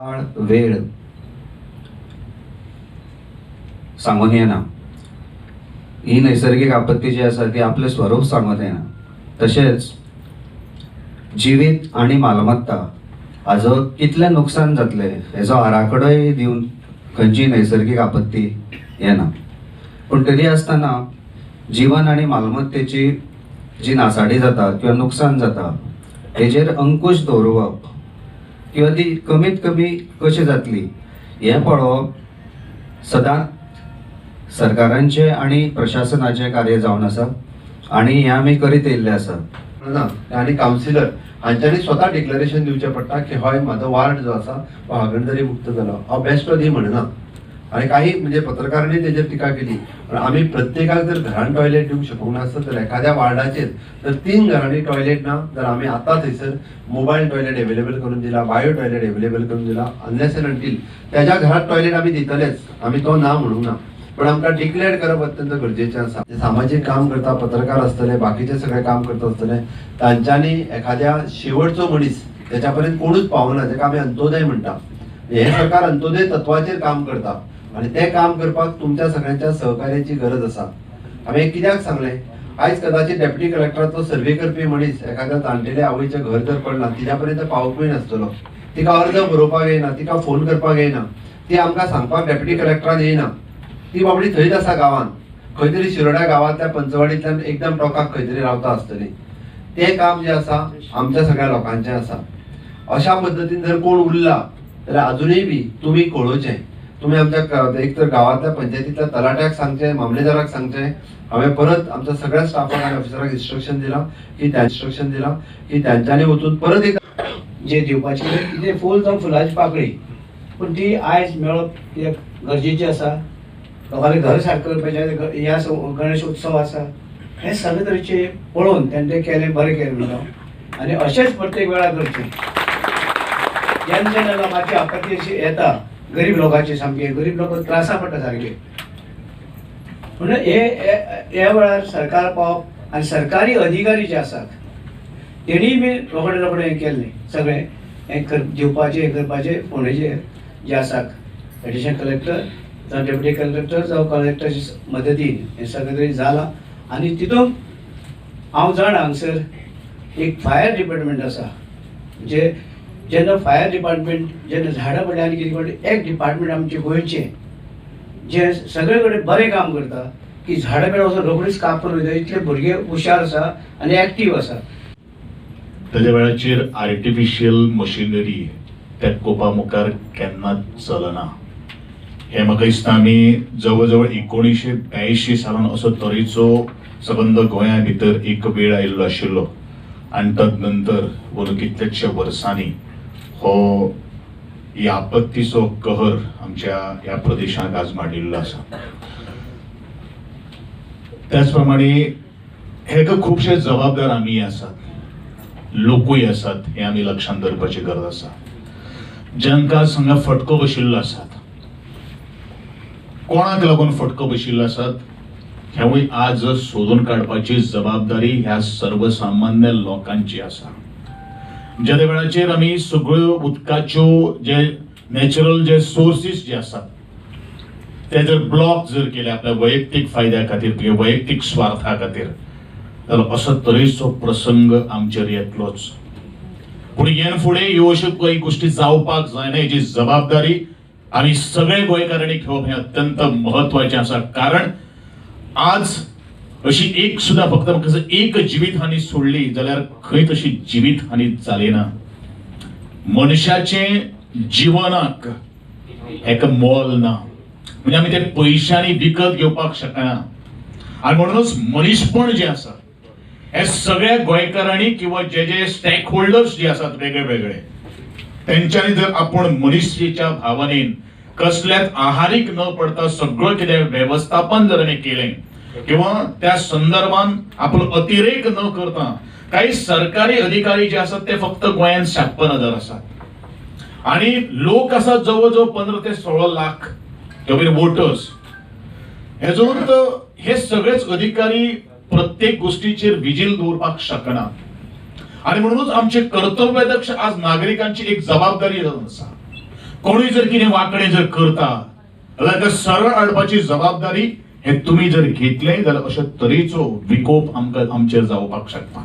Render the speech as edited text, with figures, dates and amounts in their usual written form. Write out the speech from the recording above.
काळ वेळ सांगून येना. ही नैसर्गीक आपत्ती जी आसा ती आपलें स्वरूप सांगून येना. तशेंच जिवीत आनी मालमत्ता हाजो कितलें नुकसान जातलें हेजो आराखडोय दिवन खंयचीय नैसर्गीक आपत्ती येना. पूण तरी आसतना जिवन आनी मालमत्तेची जी नासाडी जाता किंवा नुकसान जाता तेजेर अंकूश दवरप किंवा ती कमीत कमी कशी जातली हें पळोवप सदांच सरकारांचें आनी प्रशासनाचें कार्य जावन आसा आनी हें आमी करीत येयल्लें आसा. ना आनी कावन्सिलर हांच्यांनी स्वता डिक्लरेशन दिवचें पडटा की हय, म्हाजो वार्ड जो आसा तो हागणदारी मुक्त जालो. हांव बेश्टो दी म्हणना आनी काही म्हणजे पत्रकारांनी तेजेर टिका केली, पण आमी प्रत्येकाक जर घरान टॉयलेट दिवंक शकूंक नासत तर एखाद्या वार्डाचेर जर 3 घरांनी टॉयलेट ना तर आमी आतां थंयसर मोबायल टॉयलेट एवेलेबल करून दिला, बायो टॉयलेट एवेलेबल करून दिला. अनलेस एंड अंटील त्याच्या घरात टॉयलेट आमी दितलेच, आमी तो ना म्हणूंक ना, पण आमकां डिक्लेअर करप अत्यंत गरजेचें आसा. जे सामाजीक काम करता, पत्रकार आसतले, बाकीचे सगळे काम करता आसतले, तांच्यांनी एखाद्या शेवटचो मनीस त्याच्या पर्यंत कोणूच पावना, जाका आमी अंत्योदय म्हणटा. हें सरकार अंत्योदय तत्वाचेर काम करता आनी तें काम करपाक तुमच्या सगळ्यांच्या सहकार्याची गरज आसा. हांवें हें कित्याक सांगलें, आयज कदाचित डेप्युटी कलेक्टराचो सर्वे करपी मनीस एखाद्या जाणटेल्या आवयचें घर जर पडलां तिच्या पर्यंत पावपूय नासतलो, तिका अर्ज बरोवपाक येयना, तिका फोन करपाक येयना, ती आमकां सांगपाक डेप्युटी कलेक्टरान येयना, ती बाबडी थंयच आसा गांवांत, खंय तरी शिरोड्या गांवांतल्या पंचवाडींतल्यान एकदम टोकाक खंय तरी रावता आसतली. तें काम जें आसा आमच्या सगळ्या लोकांचें आसा. अशा पद्दतीन जर कोण उरला जाल्यार आजुनूय बी तुमी कळोवचें, तुमी आमच्या एक तर गांवांतल्या पंचायतींतल्या तलाट्याक सांगचें, मामलेदाराक सांगचें. हांवें परत आमच्या सगळ्या स्टाफाक आनी ऑफिसराक इन्स्ट्रक्शन दिलां की इन्स्ट्रक्शन दिलां की तांच्यांनी वचून परत एक जे दिवपाचें कितें फूल जावं फुलाची पाकळी, पूण ती आयज मेळप कित्याक गरजेचें आसा. लोकांले घर सारकें करपाचें, हे आसा गणेश उत्सव आसा, हे सगळे तरेचे पळोवन तेणें तें केलें, बरें केलें म्हणून. आनी अशेंच प्रत्येक वेळार करचें. जेन्ना जेन्ना लोकांची आपत्ती अशी येता, गरीब लोकांची, सामके गरीब लोक त्रासा पडटा सारके, म्हणून हे ह्या वेळार सरकार पावप आनी सरकारी अधिकारी जे आसात तेणीय बी रोखडे रोखडे हें केल्लें सगळें हें दिवपाचें, हें करपाचें. फोंडेचे जे आसात एडिशनल कलेक्टर जावं डेप्युटी कलेक्टर जावं कलेक्टराच्या मदतीन हें सगळें तरी जालां. आनी तितून हांव जाणा हांगसर एक फायर डिपार्टमेंट आसा, म्हणजे जेन्ना फायर डिपार्टमेंट जेन्ना झाडां पडलीं आनी कितें पडलें, एक डिपार्टमेंट आमचें गोंयचें जें सगळे कडेन बरें काम करता की झाडां पेडां वचून रोखडीच कापून वयता, इतले भुरगे हुशार आसा आनी एक्टीव आसा. ताज्या वेळाचेर आर्टिफिशियल मशिनरी त्या कोपा मुखार केन्नाच चलना. हें म्हाका दिसता आमी जवळ जवळ 1982 सालान असो तरेचो सबंद गोंया भितर एक वेळ आयिल्लो आशिल्लो आनी तदनंतर वरून कितल्याशा वर्सांनी हो ह्या आपत्तीचो कहर आमच्या ह्या प्रदेशांत आज मांडिल्लो आसा. त्याच प्रमाणे हेका खुबशे जबाबदार आमी आसात, लोकूय आसात, हें आमी लक्षांत दवरपाची गरज आसा. जांकां हांगा फटको बशिल्लो आसात, कोणाक लागून फटको बशिल्लो आसात हेवूय आज सोदून काडपाची जबाबदारी ह्या सर्वसामान्य लोकांची आसा. ज्या वेळाचेर आमी सगळ्यो उदकाच्यो जे नॅचरल जे सोर्सीस जे आसात ते जर ब्लॉक जर केले आपल्या वैयक्तीक फायद्या खातीर किंवा वैयक्तीक स्वार्था खातीर जाल्यार असो तरेचो प्रसंग आमचेर येतलोच. पूण हेन फुडें ह्यो अश्यो काही गोश्टी जावपाक जायना हेजी जबाबदारी आमी सगळे गोंयकारांनी घेवप हें अत्यंत महत्वाचें आसा. कारण आज अशी एक सुद्दां फक्त म्हाका एक जिवीत हानी सोडली जाल्यार खंय तशी जिवीत हानी जाली ना. मनशाचें जिवनाक हेका मोल ना, म्हणजे आमी ते पयशांनी विकत घेवपाक शकना. आनी म्हणूनच मनीसपण जें आसा हे सगळ्या गोंयकारांनी किंवा जे जे स्टेक होल्डर्स जे आसात वेगळे वेगळे तेंच्यांनी जर आपूण मनीसच्या भावनेन कसल्याच आहारीक न पडता सगळं कितें वेवस्थापन जर आमी केलें किंवा त्या संदर्भान आपलो अतिरेक न करता, काही सरकारी अधिकारी जे आसात ते फक्त गोंयांत 56,000 आसात आनी लोक आसात जवळ जवळ 15 ते 16 लाख वोटर्स. हेजो अर्थ हे सगळेच अधिकारी प्रत्येक गोष्टीचेर विजील दवरपाक शकना आनी म्हणूनच आमचे कर्तव्यदक्ष आज नागरिकांची एक जबाबदारी जावन आसा. कोणूय जर कितें वांकडें जर करता जाल्यार ताका सरळ हाडपाची जबाबदारी हे तुमी जर घेतले जाल्यार अशे तरेचो विकोप आमकां आमचेर जावपाक शकना.